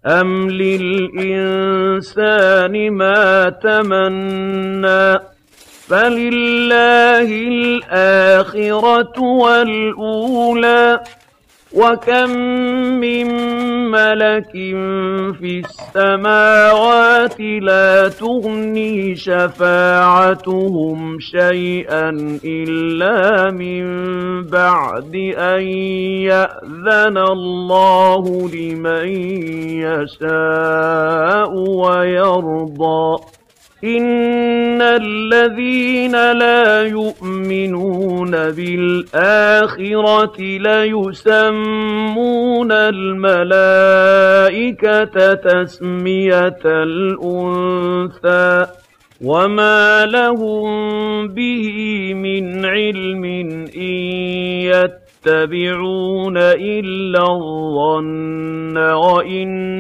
أَمْ لِلْإِنسَانِ مَا تَمَنَّىٰ فَلِلَّهِ الْآخِرَةُ وَالْأُولَىٰ. وَكَم مِّن مَّلَكٍ فِي السَّمَاوَاتِ لَا تُغْنِي شَفَاعَتُهُمْ شَيْئًا إِلَّا مِن بَعْدِ أَن يَأْذَنَ اللَّهُ لِمَن يَشَاءُ وَيَرْضَىٰ. إِنَّ الَّذِينَ لَا يُؤْمِنُونَ بِالْآخِرَةِ لَيُسَمُّونَ الْمَلَائِكَةَ تَسْمِيَةَ الْأُنثَىٰ وَمَا لَهُم بِهِ مِنْ عِلْمٍ إِن يَتَّبِعُونَ إِلَّا الظَّنَّ وَإِنَّ